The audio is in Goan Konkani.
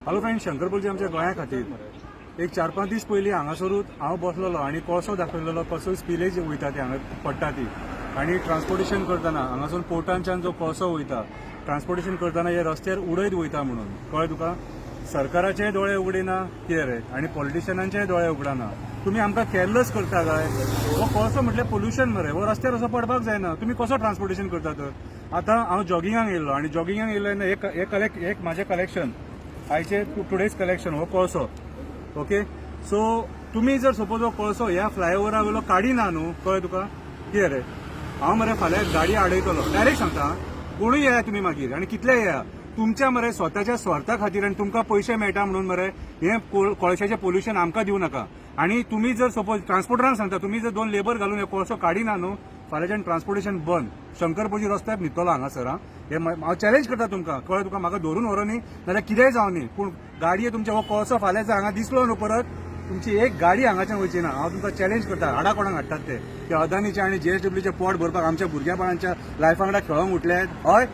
हॅलो फ्रेंड, शंकर पोरजी आमच्या गोंया खातीर एक 4-5 दीस पयलीं हांगासरूच हांव बसलेलो आनी कोळसो दाखयलेलो कसो स्पिलेज वयता ती हांगा पडटा ती आनी ट्रान्सपोर्टेशन करतना हांगासून पोर्टांच्यान जो कोळसो वयता ट्रान्सपोर्टेशन करतना हे रस्त्यार उडयत वयता म्हणून. कळ्ळें तुका? सरकाराचेय दोळे उगडिना कितें रे आनी पॉलिटिशियनांचेय दोळे उगडना. तुमी आमकां केअरलेस करता काय? हो कोळसो म्हटल्यार पोल्युशन मरे. हो रस्त्यार असो पडपाक जायना. तुमी कसो ट्रान्सपोर्टेशन करता तर? आतां हांव जॉगिंगाक येयल्लो आनी जॉगिंगाक येयल्लो तेन्ना एक एक कलेक्ट एक म्हाजें कलेक्शन, आयचे टुडेज कलेक्शन, हो कोळसो. ओके, सो तुमी जर सपोज हो कोळसो ह्या फ्लायओवरा वयलो काडिना न्हू, कळ्ळें तुका कितें रे, हांव मरे फाल्यां गाडी आडयतलो. डायरेक्ट सांगता. कोणूय येया तुमी मागीर आनी कितले येया, तुमच्या मरे स्वताच्या स्वार्था खातीर आनी तुमकां पयशे मेळटा म्हणून मरे हे कोळशाचें पोल्युशन आमकां दिवं नाका. आनी तुमी जर सपोज, ट्रान्सपोर्टरांक सांगता, तुमी जर दोन लेबर घालून हे कोळसो काडिना न्हू, फाल्यांच्यान ट्रान्सपोर्टेशन बंद. शंकर पोरजी रस्त्यार न्हिदतलो हांगासर. हा, हे हांव चॅलेंज करता तुमकां. कळ्ळें तुका? म्हाका धरून व्हरो न्ही नाल्यार कितेंय जावं न्ही, पूण गाडये तुमच्या हो कोळसो फाल्यां जर हांगा दिसलो न्हू परत, तुमची एक गाडी हांगाच्यान वयची ना. हांव तुमकां चॅलेंज करता. हाडा कोणाक हाडटात ते. ते अदानीचे आनी जीएसडब्ल्यूचे पोट भरपाक आमच्या भुरग्या बाळांच्या लायफा वांगडा खेळोंक उठले. हय.